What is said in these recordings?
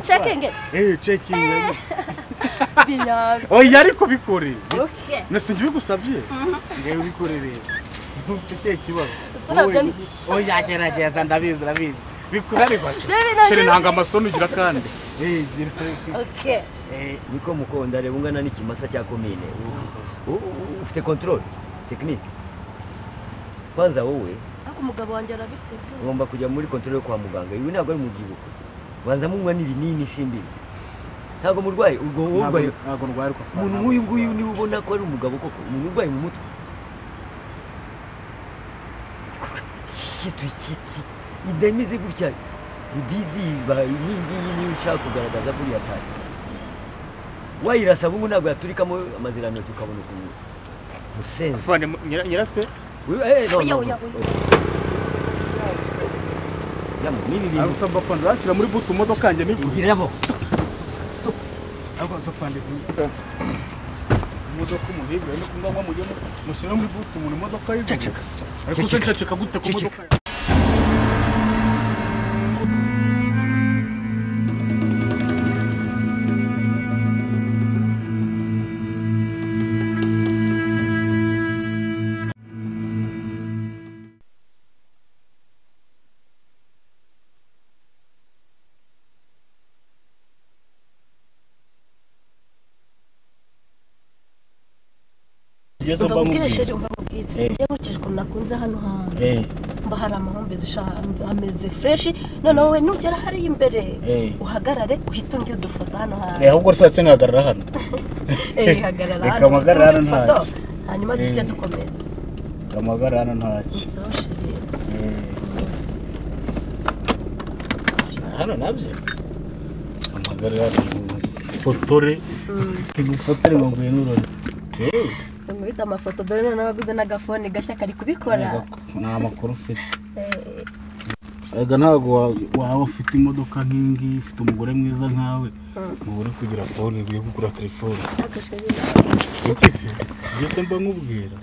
Checking. Checking. Binabi. Oya ariko bikore. Okay. Nese ngiye bigusabye. Ngiye bikorere. Ntufite cye kibazo. Oya gerageza ndabizi urabizi. Bikora ariko. Chere ntanga amasono ugira kandi. Gira. Okay. Niko mukonda reba ungana n'ikimasa cya komine. Ufite control technique. Kwanza wowe ariko umugabo wanjye arabifite byose. Ugomba kujya muri control yo kwa muganga. Ibi ntabwo ari umubyibuko. Banza munywa n'ibinini simbizi. Ntabwo murwaye ubwo urwaye. Ntabwo ndwaye ariko umuntu nk'uyu nguyu niba ubona ko ari umugabo koko, umuntu urwaye mu mutwe. Shit, inda imeze gutya. Didi ba inkingi niyo ushaka kugaragaza kuri yatari. Wayirasa bungu ntabwo yaturikamo amazirantoki ukabona ukuntu. Musenzi. Afande nyirase. No. Yamu nibi bintu. Agusaba afande bakira muri butu modoka yanjye nigiramo. Ako afande imodoka umuntu yibwe no kungwa mujye mushyira muri butu umuntu imodoka yibwe. Ceceka. Ariko se nceceka gute ku modoka? Umva chéri, umva mubwire. Njye nkurikije ukuntu nakunze hano hantu. Mba hari amahumbezi ameze fresh. Noneho wowe nugera hariya imbere uhagarare uhite undi udufoto hano hantu. Ahubwo rusatse nkahagarara hano. Hagarara hano. Reka mpagarare hano ntacyo. Hanyuma duhite dukomeza. Reka mpagarare hano ntacyo. Hano nabyo. Mpagarare hano. Fotore. Ngufotore ngo ngwino urore. Ngwita amafoto dore none nabaguze n'agafone gashya kari kubikora. Nta makuru ufite. Ega ntago waba ufite imodoka nk'ingi ifite umugore mwiza nkawe ngo uri kugira phone ugiye kugura telefone. Iki se sibyo mba nkubwira.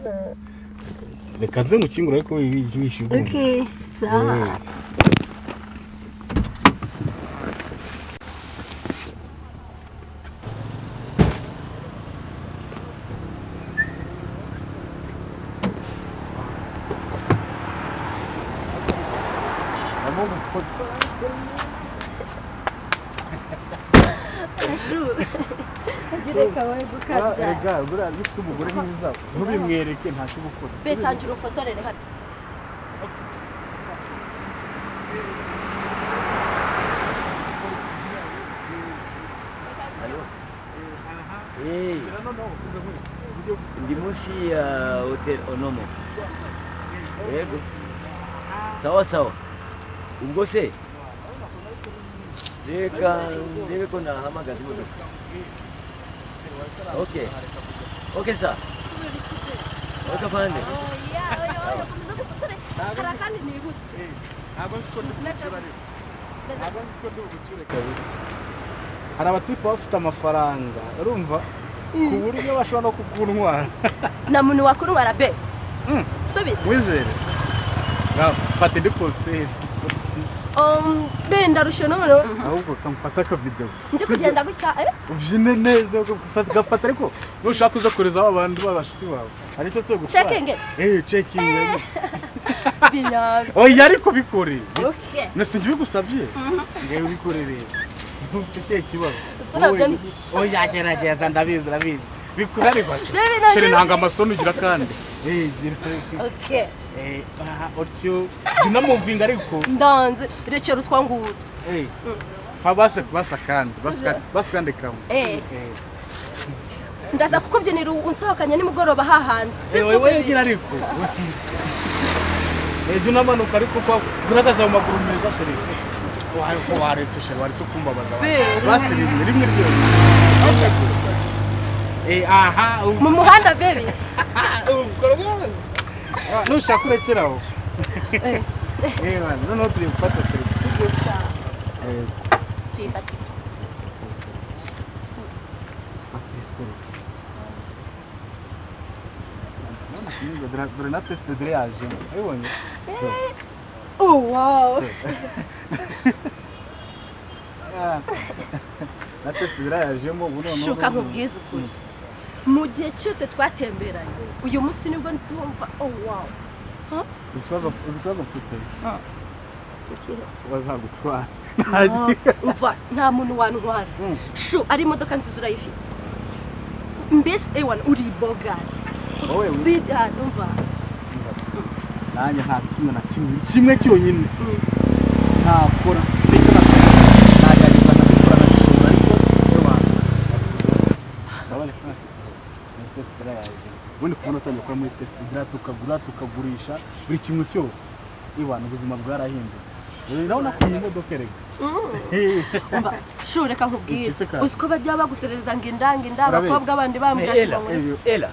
Reka nze ngukingura ariko wishyuye. Okay, sawa. Ntubimwereke ntacyo gukora. Betangira ufotorere hano. Allo. Ndi munsi ya Hotel Onomo. Yego. Sawa sawa. Ubwo se reka ndebe ko nahamagaza imodoka. Okay. Okay sir. Okay afande. Hari abatipe bafite amafaranga urumva ku buryo bashobora no kukuntwara. Nta muntu wakuntwara be. Subiza. Wizere. Fata indi positeri. Be ndarushe none. Ahubwo kamfata ka video. Ndi kugenda gutya ubyine neza ugafata ariko nushaka uza kureza abandi babashuti bawe. Hari icyo cyo gutwara. Checking. Checking. Binabi. Oya ariko bikore. Okay. Nese ngiye bigusabye. Ngiye bikorere. Ntufite cye kibazo. Oya gerageza ndabizi urabizi. Bikora ariko. Chere ntanga amasono ugira kandi. Gira. Okay. Aha utyo dinamovinga ariko. Ndanze rekera utwanguta. Fa base basakandi basakandi kamwe. Ndaza kukubyinira unsohokanye nimugoroba hahandi. Wewe gira ariko. Dunamanuka ariko kwa garagaza mu maguru meza sherifu. Waretse sheri waretse kumbabaza. Basi rimwe rimwe ryose. Aha mu muhanda baby. Nushaka urekeraho. Noneho turi gufata selfie sibyo? Tuyifate. Dufate selfie. Dore na test de yaje. Ayibonye? Oh wow. Na test birayajemo ubu none. Shuka nkubwiza ukuri. Mu gihe cyose twatemberanye uyu munsi nibwo ndumva oh wow. Ikibazo mfite. Bazagutwara. Umva nta muntu wantwara. Shu ari imodoka nziza urayifite. Mbese ewana uri bogari. Sweet heart umva. Nanjye nta kimwe na kimwe kimwe cyonyine. Ntakora nicyo nasaba. Nagerageza nkabikora nabishobora ariko ewana. Urabona ko muri test drive. Ubundi kubona utangiye gukora muri test drive tukagura tukagurisha buri kimwe cyose. Iwana ubuzima bwarahindutse. Urabona ko iyi modoka erega. Umva shu reka nkubwire. Uzi ko bajya baguserereza ngo indanga inda abakobwa bandi bambwira ati Ela.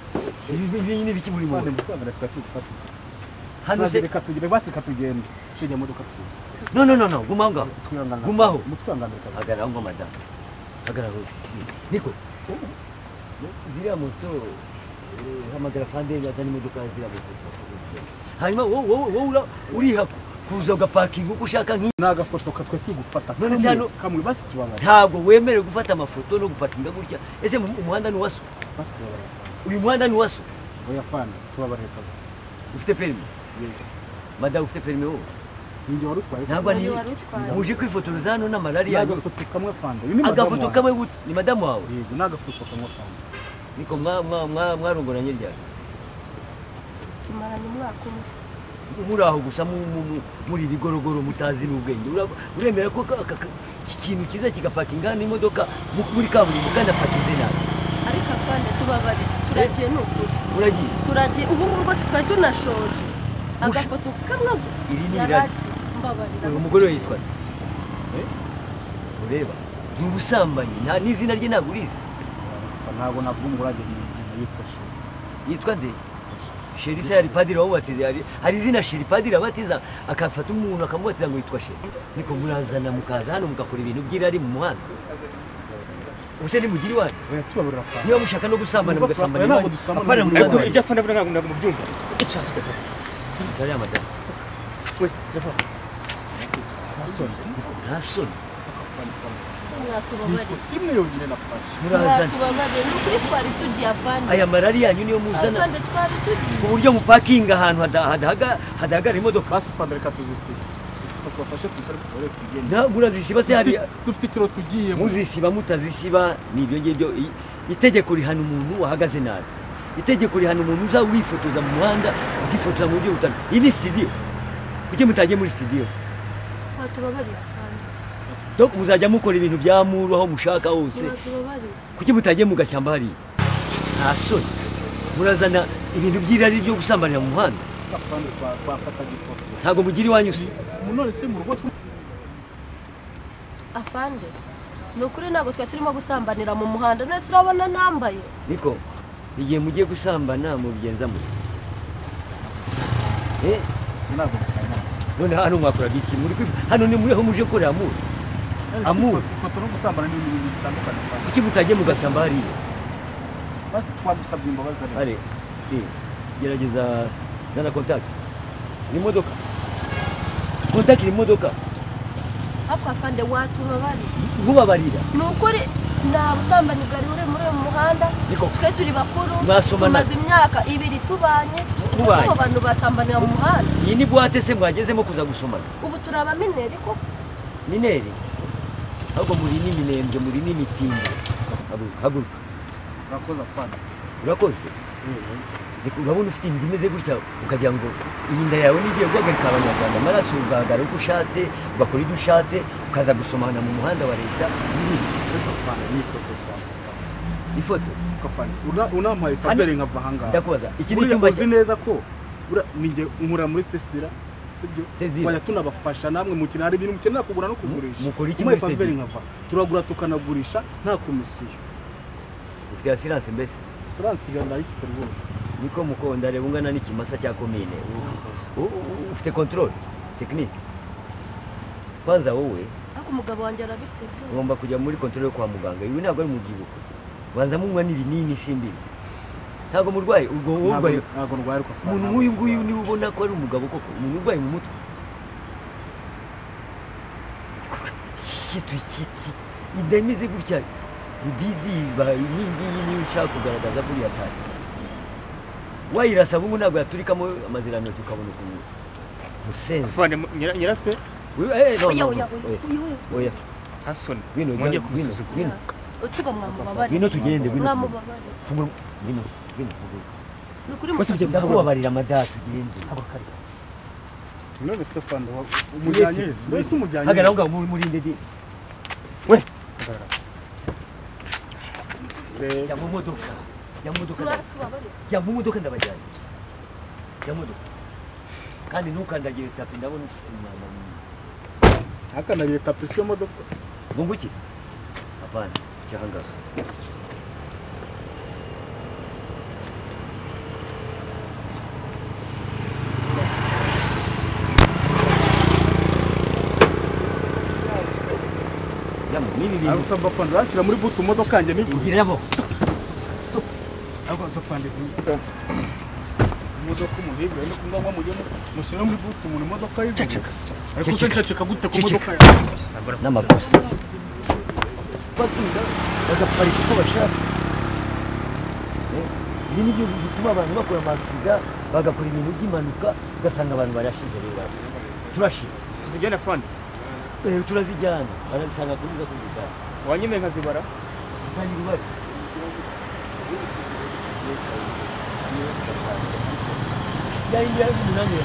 Ibi ni biki muri mu. Hano se reka tugire basi katugenda. Shijya modoka tugenda. No no no no, guma ngaho. Gumaho. Mutwanganira kabisa. Hagarara ngo madame. Hagarara. Niko. Ziriya moto hamagara fande yazana imodoka ziriya moto. Hanyuma wowe uriha kuza ugapakinga uko ushaka nk'iyi. N'agafoto katwe tugufata. None se hano kamwe basi tubabara. Ntabwo wemerewe gufata amafoto no gupakinga gutya. Ese umuhanda ni uwaso? Basi tubabara. Uyu muhanda ni uwaso? Oya fande tubabarire kabisa. Ufite permis? Yego. Madame ufite permis wowe? Ninjye wari utwaye. Ntabwo ni muje kwifotoza hano n'amalariya. N'agafoto kamwe fande. Uyu ni madamu. Agafoto kamwe gute? Ni madamu wawe? Yego, n'agafoto kamwe fande. Niko mwarongoranye ryari? Tumaranye umwaka umwe. Muri aho gusa muri bigorogoro mutazi n'ubwenge. Uremera ko iki kintu kiza kigapakinga n'imodoka muri kaburimbo kandi apakinze nabi. Ariko afande tubabarire. Turagiye ni ukuri. Uragiye? Turagiye ubu ngubu rwose twari tunashoje. Agafoto kamwe gusa. Iri ni irari. Mbabarira. Uyu mugore we yitwa nde? Ureba ni ubusambanyi nta n'izina rye ntabwo urizi. Ntabwo navuga umugore wanjye mu izina yitwa Sheri. Yitwa nde? Sheri se hari padiri wamubatiza, hari izina Sheri padiri abatiza akafata umuntu akamubatiza ngo yitwa Sheri. Niko murazana mukaza hano mugakora ibintu by'irari mu muhanda. Ubuse nimugira iwanyu? Oya tubabarira fande. Niba mushaka no gusambana mugasambana iwanyu. Apana mu muhanda. Ibyo afande avuga ntabwo mubyumva. Icara. Zariya madamu. We, Jaffa. Nta soni. Mwatubabarire. Imwe yonyine nafashe. Murazana. Mwatubabarire. Ni ukuri twari tugiye afande. Aya marari yanyu niyo muzana. Afande twari tugiye. Ku buryo mupakinga ahantu hadahagarara imodoka. Basi fande reka tuzisibe. Twafashe twisare kutore tugende. Nta murazisiba se hari dufite ikiro tugiye. Muzisiba mutazisiba ni ibyo ngibyo. Itegeko rihana umuntu wahagaze nabi. Itegeko rihana umuntu uza wifotoza mu muhanda ukifotoza mu buryo butandukanye. Iyi ni studio. Kuki mutagiye muri studio? Mwatubabarire afande. Donc muzajya mukora ibintu bya muru aho mushaka hose. Mwatubabarire. Kuki mutagiye mu gashyamba hariya? Nta soni. Murazana ibintu by'irari byo gusambanira mu muhanda. Afande twafataga ifoto. Ntabwo mugira iwanyu se? None se mu rugo Afande ni ukuri ntabwo twari turimo gusambanira mu muhanda. None se urabona nambaye? Niko igihe mugiye gusambana mubigenza mute? Ntabwo gusambana. None hano mwakoraga iki? Muri hano ni muri aho muje gukorera amuru. Amuru. Ifoto no gusambana ni ibintu bitandukanye. Kuki mutagiye mu gashyamba hariya? Basi twagusabye imbabazi ariko. Are. Gerageza zana contact. Ni imodoka. Contact ni imodoka. Ariko afande watubabarira. Nkubabarira. Ni ukuri nta busambanyi bwari buri muri uyu muhanda. Twe turi bakuru. Tumaze imyaka 2 tubanye. Ese abo bantu basambanira mu muhanda? Iyi ni boîte se mwagezemo kuza gusomana? Ubu turi abamineri koko. Mineri? Ahubwo muri n'iminembwe muri n'imitinda. Haguruka. Urakoze afande. Urakoze? Urabona ufite inda imeze gutya ukagira ngo iyi nda yawe nigiye guhagarika abanyarwanda amaraso ugahagarara uko ushatse ugakora ibyo ushatse ukaza gusomana mu muhanda wa leta n'ibindi. Ni ifoto twafata. Ifoto? Afande unampaye favere nkava aha ngaha. Ndakubaza iki ni icyumba uzi neza ko ninjye nkura muri Tesdira sibyo? Twajya tunabafasha namwe mukina hari ibintu mukenera kugura no kugurisha. Mukora iki muri favere nkava? Turagura tukanagurisha nta komisiyo. Ufite assurance mbese? Assurance ndayifite rwose. Niko muko ndareba ungana n'ikimasa cya komine. Ufite control technique. Kwanza wowe ariko umugabo wanjye arabifite byose. Ugomba kujya muri control kwa muganga. Ibi ntabwo ari umubyibuko. Banza munywa n'ibinini simbizi. Ntabwo murwaye ubwo urwaye. Ntabwo ndwaye ariko afana. Umuntu nk'uyu nguyu niwe ubona ko ari umugabo koko, umuntu urwaye mu mutwe. Kitu kiti inda imeze gutya rudidi inkingi niyo ushaka kugaragaza buriya atari wayirasa bungu ntabwo yaturikamo amazirantoki ukabona ukuntu musenzi afande nyirase oya oya hasoni mwongeye kumusuzugura utsiga mwamubabare ngwino tugende ngwino mwamubabare fungura ngwino ngwino nukuri musabye ndakubabarira madamu tugende none se fande umujyanye ese wese umujyanye hagarara ngaho murinde di we jya mu modoka jya mu modoka jya mu modoka ndabajyanye jya mu modoka kandi ntukandagire tapi ndabona ufite umwanda munini ntakandagire tapi si yo modoka ngo nguki apana cyahangaha Agusaba fande urakira muri butu modoka yanjye nigiramo agusaba fande imodoka umuhibwe no kungwa mujye mushyira muri butu umuntu imodoka ceceka ariko se nceceka gute ku modoka yawe n'amakosa batunda bagaparika uko bashaka ibi nibyo bituma abantu bakora amaksida bagakora ibintu by'impanuka ugasanga abantu barashize rero turashize tuzijyana fande turazijyana barazisanga kuri za kuzijyana wanyemeye nkazibara utangira ubare yari umunani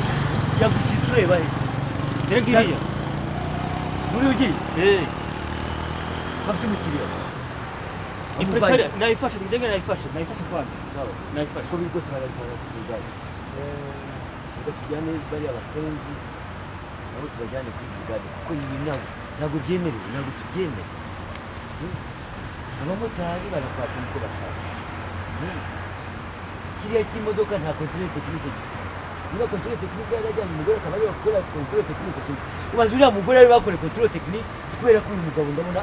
yagushyitse ureba he dore ngiriya muri ugiye bafite umukiriya nayifashe ndenge nayifashe nayifashe kwanza sawa nayifashe ko biri rwose barabisanga kuzijyana reka tujyane bariya basenzi nabo tubajyane kuri brigade kuko ibi ntabwo byemerewe ntabwo tubyemera abamotari barakwaka uko bashaka kiriya cy'imodoka nta contrôle technique niba contrôle technique yarajyanye umugore akaba ariwe gukora contrôle technique ubanza uriya mugore ariwe bakora contrôle technique kubera ko uyu mugabo ndabona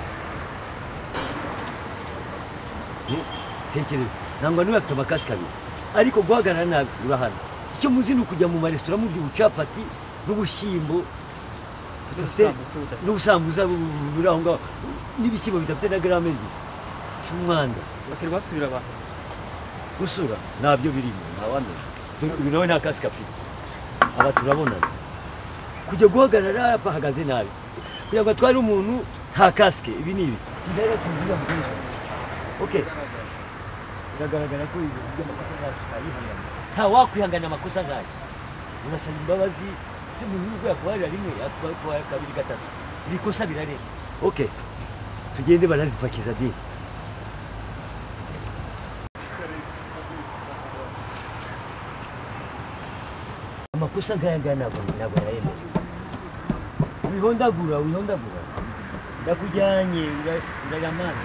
tekereza ntabwo niba afite amakasike abiri ariko guhagarara nabi urahana icyo muzi ni ukujya mu maresitora murya ubucapati n'ubushyimbo n'ubusambuza buri aho ngaho n'ibishyimbo bidafite na garame ebyiri cy'umwanda bakiri basubira abantu gusa gusura ntabyo birimo ntawamenya uyu nawe nta kasike afite aba turabonana kujya guhagarara bahagaze nabi kugira ngo atware umuntu nta kasike ibi ni ibi okay biragaragara ko ibintu by'amakosa nk'ayo tutayihanganira nta wakwihangana amakosa nk'ayo urasaba imbabazi si umuntu nubwo yakubarira rimwe yakubarira kabiri gatatu ibikosa birarenga okay tugende barazipakiza di amakosa nk'aya ngaya ntabwo nayemera wihondagura wihondagura ndakujyanye uraramana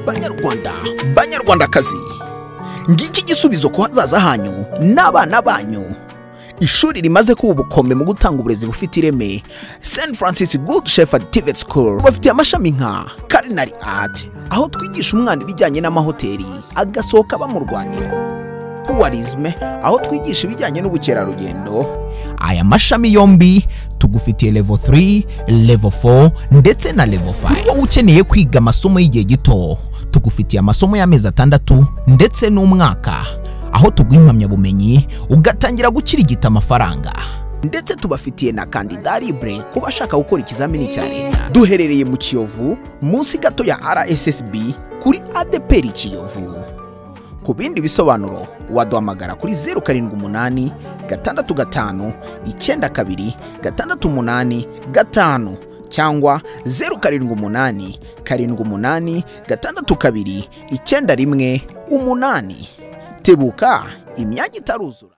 Banyarwanda, Banyarwandakazi, ngiki igisubizo ku hazaza hanyu n'abana banyu. Ishuri rimaze kuba ubukombe mu gutanga uburezi bufite ireme, St Francis Good Shepherd TVET School bafitiye amashami nka Culinary Art, aho twigisha umwana ibijyanye n'amahoteli agasohoka bamurwanira, Tourism, aho twigisha ibijyanye n'ubukerarugendo. Aya mashami yombi tugufitiye level 3, level 4 ndetse na level 5. Wowe ukeneye kwiga amasomo y'igihe gito, tugufitiye amasomo y'amezi 6 ndetse n'umwaka, aho tuguha impamyabumenyi ugatangira gukirigita amafaranga. Ndetse tubafitiye na kandida libre ku bashaka gukora ikizamini cya leta. Duherereye mu Kiyovu, munsi gato ya RSSB kuri ADPR Kiyovu. Ku bindi bisobanuro waduhamagara kuri 078 659 92 685 cyangwa 078 78 62 91 8. Tebuka imyanya itaruzura.